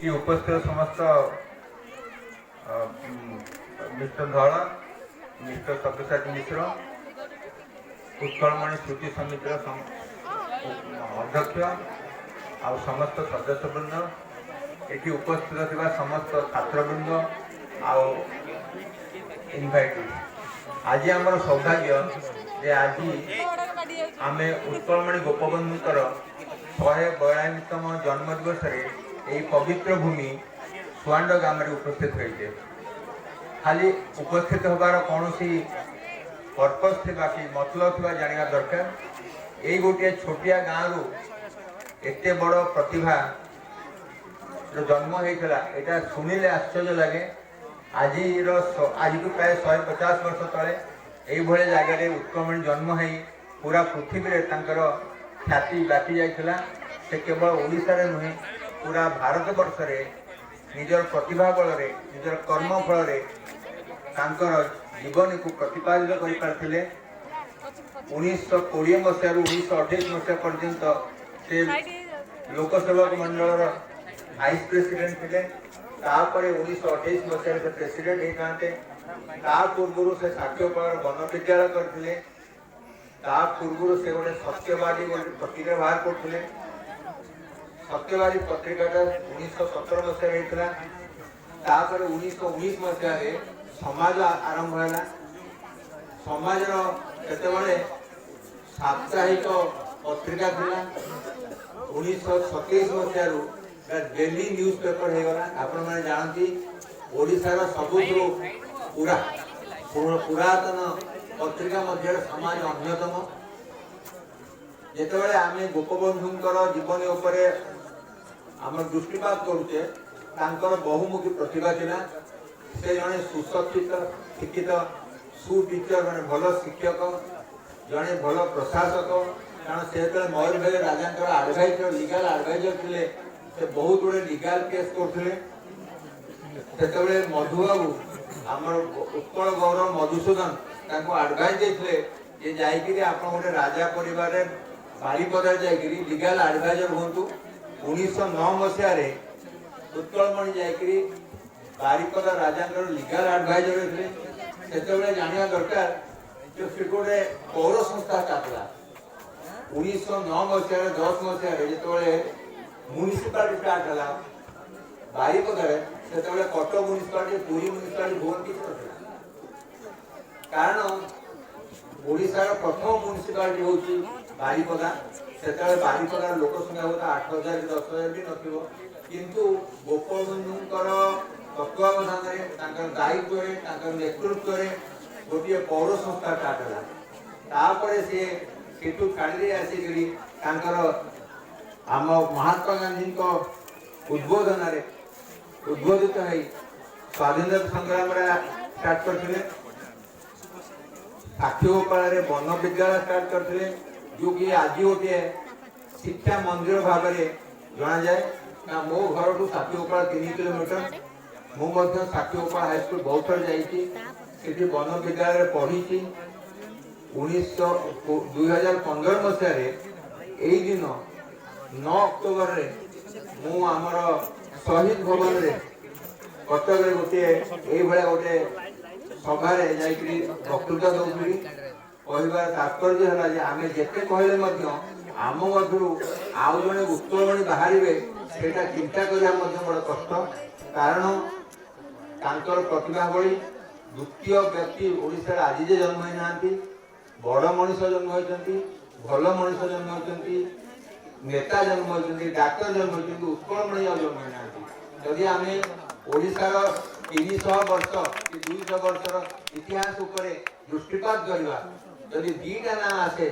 ଏଠି ଉପସ୍ଥିତ ସମସ୍ତ ମିଷ୍ଟର ଧଳ, ମିଷ୍ଟର ସବ୍ୟସାଚୀ ମିଶ୍ର, ଉତ୍କଳମଣି ସ୍ମୃତି ସମିତିର ଅଧ୍ୟକ୍ଷ ଆଉ ସମସ୍ତ ସଦସ୍ୟବୃନ୍ଦ, ଏଠି ଉପସ୍ଥିତ ଥିବା ସମସ୍ତ ଛାତ୍ରବୃନ୍ଦ ଆଉ ଇନଭାଇଟିଜ୍, ଆଜି ଆମର ସୌଭାଗ୍ୟ ଯେ ଆଜି ଆମେ ଉତ୍କଳମଣି ଗୋପବନ୍ଧୁଙ୍କର 142ତମ ଜନ୍ମ ଦିବସରେ ଏହି ପବିତ୍ର ଭୂମି ସୁଆଣ୍ଡ ଗ୍ରାମରେ ଉପସ୍ଥିତ ହୋଇଛେ। ଖାଲି ଉପସ୍ଥିତ ହେବାର କୌଣସି ପର୍ପସ୍ ଥିବା କି ମତଲବ ଥିବା ଜାଣିବା ଦରକାର। ଏଇ ଗୋଟିଏ ଛୋଟିଆ ଗାଁରୁ ଏତେ ବଡ଼ ପ୍ରତିଭା ଜନ୍ମ ହେଇଥିଲା, ଏଇଟା ଶୁଣିଲେ ଆଶ୍ଚର୍ଯ୍ୟ ଲାଗେ। ଆଜିଠୁ ପ୍ରାୟ 150 ବର୍ଷ ତଳେ ଏଇଭଳି ଜାଗାରେ ଉତ୍କଳମଣି ଜନ୍ମ ହେଇ ପୁରା ପୃଥିବୀରେ ତାଙ୍କର ଖ୍ୟାତି ବ୍ୟାପି ଯାଇଥିଲା। ସେ କେବଳ ଓଡ଼ିଶାରେ ନୁହେଁ, ପୁରା ଭାରତ ବର୍ଷରେ ନିଜର ପ୍ରତିଭା ବଳରେ, ନିଜର କର୍ମ ଫଳରେ ତାଙ୍କର ଜୀବନୀକୁ ପ୍ରତିପାଦିତ କରିପାରିଥିଲେ। 1920 ମସିହାରୁ 1928 ମସିହା ପର୍ଯ୍ୟନ୍ତ ସେ ଲୋକସେବକ ମଣ୍ଡଳର ଭାଇସ୍ ପ୍ରେସିଡେଣ୍ଟ ଥିଲେ। ତାପରେ 1928 ମସିହାରେ ସେ ପ୍ରେସିଡେଣ୍ଟ ହେଇଥାନ୍ତେ। ତା ପୂର୍ବରୁ ସେ ସାକ୍ଷୀଗୋପାଳର ବନ ବିଦ୍ୟାଳୟ କରିଥିଲେ। ତା ପୂର୍ବରୁ ସେ ଗୋଟେ ସତ୍ୟବାଦୀ ଗୋଟେ ପତ୍ରିକା ବାହାର କରୁଥିଲେ। ସତ୍ୟବାଦୀ ପତ୍ରିକାଟା 1917 ମସିହାରେ ହେଇଥିଲା। ତାପରେ 1919 ମସିହାରେ ସମାଜ ଆରମ୍ଭ ହେଲା। ସମାଜର ସେତେବେଳେ ସାପ୍ତାହିକ ପତ୍ରିକା ଥିଲା। 1927 ମସିହାରୁ ଡେଲି ନ୍ୟୁଜ୍ ପେପର ହେଇଗଲା। ଆପଣମାନେ ଜାଣନ୍ତି, ଓଡ଼ିଶାର ସବୁଠୁ ପୁରାତନ ପତ୍ରିକା ମଧ୍ୟରେ ସମାଜ ଅନ୍ୟତମ। ଯେତେବେଳେ ଆମେ ଗୋପବନ୍ଧୁଙ୍କର ଜୀବନୀ ଉପରେ ଆମେ ଦୃଷ୍ଟିପାତ କରୁଛେ, ତାଙ୍କର ବହୁମୁଖୀ ପ୍ରତିଭା ଥିଲା। ସେ ଜଣେ ସୁଶିକ୍ଷିତ, ଶିକ୍ଷିତ, ସୁଟିଚର, ମାନେ ଭଲ ଶିକ୍ଷକ, ଜଣେ ଭଲ ପ୍ରଶାସକ। କାରଣ ସେ ଯେତେବେଳେ ମୟୂରଭଞ୍ଜ ରାଜାଙ୍କର ଆଡଭାଇଜର, ଲିଗାଲ ଆଡଭାଇଜର ଥିଲେ, ସେ ବହୁତ ଗୁଡ଼ିଏ ଲିଗାଲ କେସ୍ କରୁଥିଲେ। ସେତେବେଳେ ମଧୁବାବୁ, ଆମର ଉତ୍କଳ ଗୌରବ ମଧୁସୂଦନ ତାଙ୍କୁ ଆଡଭାଇଜ ଦେଇଥିଲେ ଯେ ଯାଇକିରି ଆପଣ ଗୋଟେ ରାଜା ପରିବାରରେ ବାରିପଦାରେ ଯାଇକିରି ଲିଗାଲ ଆଡଭାଇଜର ହୁଅନ୍ତୁ। 1909 ମସିହାରେ ଉତ୍କଳମଣି ଯାଇକିରି ବାରିପଦା ରାଜାଙ୍କର ଲିଗାଲ ଆଡଭାଇଜର ହେଇଥିଲେ। ସେତେବେଳେ ଜାଣିବା ଦରକାର ଯେ ସେଠି ଗୋଟେ ପୌର ସଂସ୍ଥା ଷ୍ଟାର୍ଟ ହେଲା। 1909 ମସିହାରେ, 10 ମସିହାରେ ଯେତେବେଳେ ମ୍ୟୁନିସିପାଲିଟି ଷ୍ଟାର୍ଟ ହେଲା ବାରିପଦାରେ, ସେତେବେଳେ କଟକ ମ୍ୟୁନିସିପାଲିଟି, ପୁରୀ ମ୍ୟୁନିସିପାଲିଟି, ଭୁବନ କିଛି ନଥିଲା। କାରଣ ଓଡ଼ିଶାର ପ୍ରଥମ ମ୍ୟୁନିସିପାଲିଟି ହେଉଛି ବାରିପଦା। ସେତେବେଳେ ବାରିପଦାର ଲୋକ ସଂଖ୍ୟା ହୁଏତ 8,000 କି 10,000 ବି ନଥିବ। କିନ୍ତୁ ଗୋପବନ୍ଧୁଙ୍କର ତତ୍ତ୍ୱାବଧାନରେ, ତାଙ୍କର ଦାୟିତ୍ୱରେ, ତାଙ୍କର ନେତୃତ୍ୱରେ ଗୋଟିଏ ପୌର ସଂସ୍ଥା ଷ୍ଟାର୍ଟ ହେଲା। ତାପରେ ସିଏ ସେଠୁ ଛାଡ଼ିଦେଇ ଆସିକରି ତାଙ୍କର ଆମ ମହାତ୍ମା ଗାନ୍ଧୀଙ୍କ ଉଦ୍ବୋଧନରେ ଉଦ୍ବୋଧିତ ହେଇ ସ୍ୱାଧୀନତା ସଂଗ୍ରାମରେ ଷ୍ଟାର୍ଟ କରିଥିଲେ। ସାକ୍ଷୀଗୋପାଳରେ ବନ ବିଦ୍ୟାଳୟ ଷ୍ଟାର୍ଟ କରିଥିଲେ, ଯେଉଁକି ଆଜି ଗୋଟିଏ ଶିକ୍ଷା ମନ୍ଦିର ଭାବରେ ଜଣାଯାଏ ନା। ମୋ ଘରଠୁ ସାକ୍ଷୀଗୋପାଳ 3 କିଲୋମିଟର। ମୁଁ ମଧ୍ୟ ସାକ୍ଷୀଗୋପାଳ ହାଇସ୍କୁଲ ବହୁତ ଥର ଯାଇଛି, ସେଠି ବନ ବିଦ୍ୟାଳୟରେ ପଢ଼ିଛି। 2015 ମସିହାରେ ଏଇ ଦିନ 9 ଅକ୍ଟୋବରରେ ମୁଁ ଆମର ଶହୀଦ ଭବନରେ କଟକରେ ଗୋଟିଏ ଏଇଭଳିଆ ଗୋଟେ ସଭାରେ ଯାଇକରି ବକ୍ତୃତା ଦେଉଥିଲି। କହିବାର ତାତ୍ପର୍ଯ୍ୟ ହେଲା ଯେ ଆମେ ଯେତେ କହିଲେ ମଧ୍ୟ ଆମ ମଧ୍ୟରୁ ଆଉ ଜଣେ ଉତ୍କଳମଣି ବାହାରିବେ, ସେଇଟା ଚିନ୍ତା କରିବା ମଧ୍ୟ ବଡ଼ କଷ୍ଟ। କାରଣ ତାଙ୍କର ପ୍ରତିଭା ଭଳି ଦ୍ୱିତୀୟ ବ୍ୟକ୍ତି ଓଡ଼ିଶାରେ ଆଜି ଯେ ଜନ୍ମ ହେଇନାହାନ୍ତି। ବଡ଼ ମଣିଷ ଜନ୍ମ ହୋଇଛନ୍ତି, ଭଲ ମଣିଷ ଜନ୍ମ ହୋଇଛନ୍ତି, ନେତା ଜନ୍ମ ହୋଇଛନ୍ତି, ଡାକ୍ତର ଜନ୍ମ ହୋଇଛନ୍ତି, ଉତ୍କଳମଣି ଆଉ ଜନ୍ମ ହେଇନାହାନ୍ତି। ଯଦି ଆମେ ଓଡ଼ିଶାର 300 ବର୍ଷ କି 200 ବର୍ଷର ଇତିହାସ ଉପରେ ଦୃଷ୍ଟିପାତ କରିବା, ଯଦି ଦିଟା ନାଁ ଆସେ,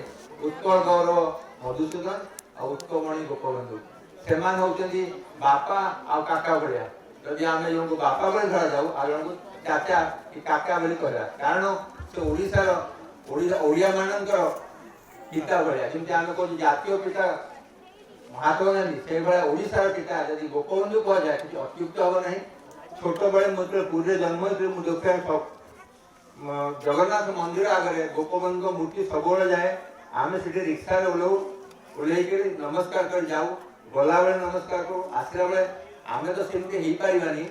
ଉତ୍କଳ ଗୌରବ ମଧୁସୂଦନ ଆଉ ଉତ୍କଳମଣି ଗୋପବନ୍ଧୁ। ସେମାନେ ହେଉଛନ୍ତି ବାପା ଆଉ କାକା ଭଳିଆ। ଯଦି ଆମେ ଜଣକୁ ବାପା ବୋଲି ଧରାଯାଉ ଆଉ ଜଣକୁ ଚାଚା କି କାକା ବୋଲି କହିବା, କାରଣ ସେ ଓଡ଼ିଶାର, ଓଡ଼ିଶା, ଓଡ଼ିଆ ମାନଙ୍କର ପିତା ଭଳିଆ। ଯେମିତି ଆମେ କହୁଛୁ ଜାତୀୟ ପିତା ମହାତ୍ମା ଗାନ୍ଧୀ, ସେଇଭଳିଆ ଓଡ଼ିଶାର ପିତା ଯଦି ଗୋପବନ୍ଧୁ କୁହାଯାଏ, କିଛି ଅତ୍ୟୁକ୍ତ ହେବ ନାହିଁ। ଛୋଟବେଳେ ମୁଁ ଯେତେବେଳେ ପୁରୀରେ ଜନ୍ମ ହେଇଥିଲି, ମୁଁ ଦେଖିବା ଜଗନ୍ନାଥ ମନ୍ଦିର ଆଗରେ ଗୋପବନ୍ଧୁଙ୍କ ମୂର୍ତ୍ତି ସବୁବେଳେ ଯାଏ। ଆମେ ସେଠି ରିକ୍ସାରେ ଓହ୍ଲାଉ, ଓହ୍ଲେଇକିରି ନମସ୍କାର କରି ଯାଉ। ଗଲାବେଳେ ନମସ୍କାର କରୁ, ଆସିଲା ବେଳେ ଆମେ ତ ସେମିତି ହେଇପାରିବାନି,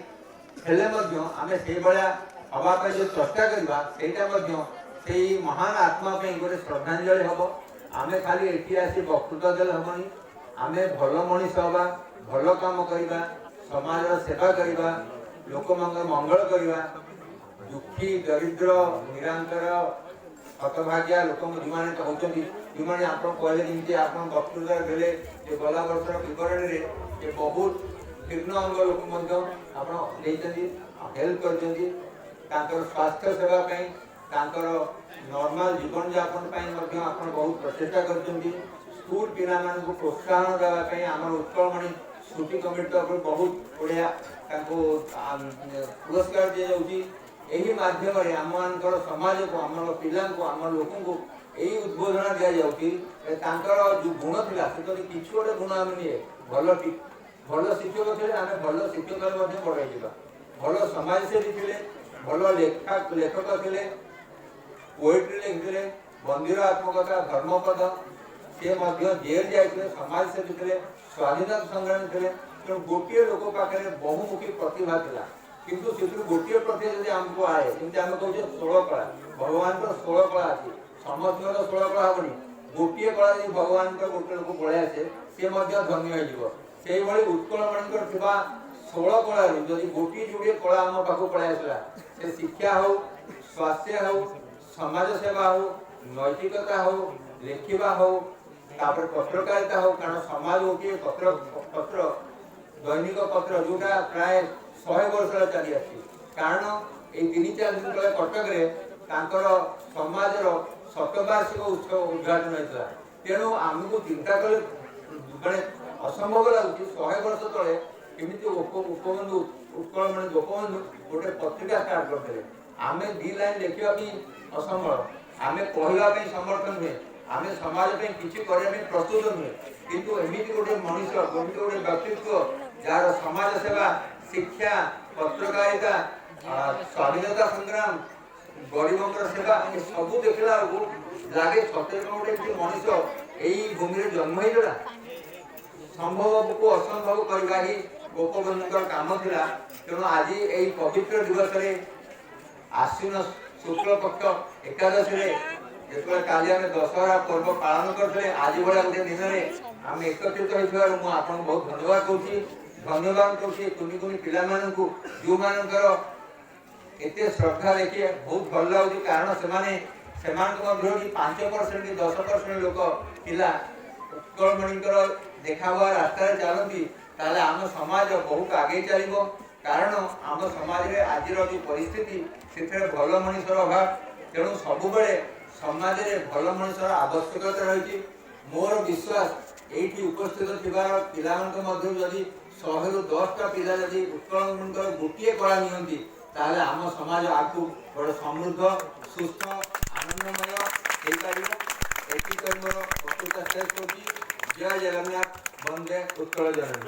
ହେଲେ ମଧ୍ୟ ଆମେ ସେଇଭଳିଆ ହେବା ପାଇଁ ଯେଉଁ ଚେଷ୍ଟା କରିବା, ସେଇଟା ମଧ୍ୟ ସେଇ ମହାନ ଆତ୍ମା ପାଇଁ ଗୋଟେ ଶ୍ରଦ୍ଧାଞ୍ଜଳି ହେବ। ଆମେ ଖାଲି ଏଠି ଆସି ବକ୍ତୃତା ଦେଲେ ହେବନି। ଆମେ ଭଲ ମଣିଷ ହେବା, ଭଲ କାମ କରିବା, ସମାଜର ସେବା କରିବା, ଲୋକମାନଙ୍କର ମଙ୍ଗଳ କରିବା, ଦୁଃଖୀ, ଦରିଦ୍ର, ନିରନ୍ତର ହତଭାଗ୍ୟା ଲୋକଙ୍କୁ ଯେଉଁମାନେ ହେଉଛନ୍ତି, ଯେଉଁମାନେ ଆପଣ କହିଲେ, ଯେମିତି ଆପଣ ବକ୍ତୃତା ଦେଲେ ଯେ ଗଲା ବର୍ଷର ବିବରଣୀରେ ଯେ ବହୁତ ଜୀର୍ଣ୍ଣ ଅଙ୍ଗ ଲୋକ ମଧ୍ୟ ଆପଣ ନେଇଛନ୍ତି, ହେଲ୍ପ କରିଛନ୍ତି। ତାଙ୍କର ସ୍ୱାସ୍ଥ୍ୟ ସେବା ପାଇଁ, ତାଙ୍କର ନର୍ମାଲ ଜୀବନଯାପନ ପାଇଁ ମଧ୍ୟ ଆପଣ ବହୁତ ପ୍ରଚେଷ୍ଟା କରିଛନ୍ତି। ସ୍କୁଲ ପିଲାମାନଙ୍କୁ ପ୍ରୋତ୍ସାହନ ଦେବା ପାଇଁ ଆମର ଉତ୍କଳମଣି ସ୍ମୃତି କମିଟି ତରଫରୁ ବହୁତ ବଢ଼ିଆ ତାଙ୍କୁ ପୁରସ୍କାର ଦିଆଯାଉଛି। ଏହି ମାଧ୍ୟମରେ ଆମମାନଙ୍କର ସମାଜକୁ, ଆମର ପିଲାଙ୍କୁ, ଆମର ଲୋକଙ୍କୁ ଏଇ ଉଦ୍ବୋଧନା ଦିଆଯାଉଛି ଯେ ତାଙ୍କର ଯେଉଁ ଗୁଣ ଥିଲା, ସେ ଯଦି କିଛି ଗୋଟେ ଗୁଣ ଆମେ ନିଏ, ଭଲ ଶିକ୍ଷକ ଥିଲେ, ଆମେ ଭଲ ଶିକ୍ଷକରେ ମଧ୍ୟ ବଡ଼ ହେଇଯିବା। ଭଲ ସମାଜସେବୀ ଥିଲେ, ଭଲ ଲେଖକ ଥିଲେ, ପୋଏଟ୍ରି ଲେଖିଥିଲେ, ବନ୍ଦୀର ଆତ୍ମକଥା, ଧର୍ମପଦ। ସେ ମଧ୍ୟ ଜେଲ୍ ଯାଇଥିଲେ, ସମାଜସେବୀ ଥିଲେ, ସ୍ୱାଧୀନତା ସଂଗ୍ରାମୀ ଥିଲେ। ତେଣୁ ଗୋଟିଏ ଲୋକ ପାଖରେ ବହୁମୁଖୀ ପ୍ରତିଭା ଥିଲା। କିନ୍ତୁ ସେଥିରୁ ଗୋଟିଏ ପ୍ରତିଭା ଯଦି ଆମକୁ ଆଏ, ଯେମିତି ଆମେ କହୁଛେ 16 କଳା, ଭଗବାନଙ୍କର 16 କଳା ଅଛି। ସମସ୍ତଙ୍କର 16 କଳା ହବନି। ଗୋଟିଏ କଳା ଯଦି ଭଗବାନଙ୍କର ଗୋଟେ ଲୋକ ପଳେଇ ଆସେ, ସେ ମଧ୍ୟ ଧନ୍ୟ ହେଇଯିବ। ସେଇଭଳି ଉତ୍କଳମଣିଙ୍କର ଥିବା 16 କଳାରୁ ଯଦି ଗୋଟିଏ ଯୋଡ଼ିଏ କଳା ଆମ ପାଖକୁ ପଳେଇ ଆସିଲା, ସେ ଶିକ୍ଷା ହଉ, ସ୍ୱାସ୍ଥ୍ୟ ହଉ, ସମାଜ ସେବା ହଉ, ନୈତିକତା ହଉ, ଲେଖିବା ହଉ, ତାପରେ ପତ୍ରକାରିତା ହଉ, କାରଣ ସମାଜ ଗୋଟିଏ ପତ୍ର ପତ୍ର ଦୈନିକ ପତ୍ର, ଯୋଉଟା ପ୍ରାୟ 100 ବର୍ଷ ହେଲା ଚାଲି ଆସିଛି। କାରଣ ଏଇ 3-4 ଦିନ ତଳେ କଟକରେ ତାଙ୍କର ସମାଜର ଶତବାର୍ଷିକ ଉତ୍ସବ ଉଦ୍ଘାଟନ ହେଇଥିଲା। ତେଣୁ ଆମକୁ ଚିନ୍ତା କଲେ ମାନେ ଅସମ୍ଭବ ଲାଗୁଛି, 100 ବର୍ଷ ତଳେ କେମିତି ଗୋପବନ୍ଧୁ, ଉତ୍କଳମଣି ଗୋପବନ୍ଧୁ ଗୋଟେ ପତ୍ରିକା ଷ୍ଟାର୍ଟ କରିଥିଲେ। ଆମେ ଦି ଲାଇନ୍ ଲେଖିବା ପାଇଁ ଅସମ୍ଭବ, ଆମେ କହିବା ପାଇଁ ସମର୍ଥ ନୁହେଁ, ଆମେ ସମାଜ ପାଇଁ କିଛି କରିବା ପାଇଁ ପ୍ରସ୍ତୁତ ନୁହେଁ। କିନ୍ତୁ ଏମିତି ଗୋଟେ ମଣିଷ, ଏମିତି ଗୋଟେ ବ୍ୟକ୍ତିତ୍ୱ, ଯାହାର ସମାଜ ସେବା, ଶିକ୍ଷା, ପତ୍ରକାରିତା, ସ୍ୱାଧୀନତା ସଂଗ୍ରାମ, ଗରିବଙ୍କର ସେବା, ଏ ସବୁ ଦେଖିଲା ବେଳକୁ ଲାଗେ ସତରେ କଣ ଗୋଟେ ଏମିତି ମଣିଷ ଏଇ ଭୂମିରେ ଜନ୍ମ ହେଇଗଲା? ସମ୍ଭବକୁ ଅସମ୍ଭବ କରିବା ହିଁ ଗୋପବନ୍ଧୁଙ୍କର କାମ ଥିଲା। ତେଣୁ ଆଜି ଏଇ ପବିତ୍ର ଦିବସରେ, ଆଶ୍ୱିନ ଶୁକ୍ଳ ପକ୍ଷ ଏକାଦଶୀରେ, ଯେତେବେଳେ କାଲି ଆମେ ଦଶହରା ପର୍ବ ପାଳନ କରିଥିଲେ, ଆଜି ଭଳିଆ ଗୋଟେ ଦିନରେ ଆମେ ଏକତ୍ରିତ ହେଇଥିବାରୁ ମୁଁ ଆପଣଙ୍କୁ ବହୁତ ଧନ୍ୟବାଦ କହୁଛି। ଧନ୍ୟବାଦ କରୁଛି କୁନି କୁନି ପିଲାମାନଙ୍କୁ, ଯେଉଁମାନଙ୍କର ଏତେ ଶ୍ରଦ୍ଧା ଦେଖି ବହୁତ ଭଲ ଲାଗୁଛି। କାରଣ ସେମାନଙ୍କ ମଧ୍ୟରୁ କି 5% କି 10% ଲୋକ ପିଲା ଉତ୍କଳମଣିଙ୍କର ଦେଖା ହୁଆ ରାସ୍ତାରେ ଚାଲନ୍ତି, ତାହେଲେ ଆମ ସମାଜ ବହୁତ ଆଗେଇ ଚାଲିବ। କାରଣ ଆମ ସମାଜରେ ଆଜିର ଯେଉଁ ପରିସ୍ଥିତି, ସେଥିରେ ଭଲ ମଣିଷର ଅଭାବ। ତେଣୁ ସବୁବେଳେ ସମାଜରେ ଭଲ ମଣିଷର ଆବଶ୍ୟକତା ରହିଛି। ମୋର ବିଶ୍ୱାସ, ଏଇଠି ଉପସ୍ଥିତ ଥିବାର ପିଲାମାନଙ୍କ ମଧ୍ୟରୁ ଯଦି 100ରୁ 10ଟା ପିଲା ଯଦି ଉତ୍କଳମଣିଙ୍କର ଗୋଟିଏ କଳା ନିଅନ୍ତି, ତାହେଲେ ଆମ ସମାଜ ଆଗକୁ ବଡ଼ ସମୃଦ୍ଧ, ସୁସ୍ଥ, ଆନନ୍ଦମୟ ହେଇପାରିବ। ଏତିକି କହି ମୋର ବକ୍ତୃତା ଶେଷ କରୁଛି। ଜୟ ଜଗନ୍ନାଥ, ବନ୍ଦେ ଉତ୍କଳ ଜନନୀ।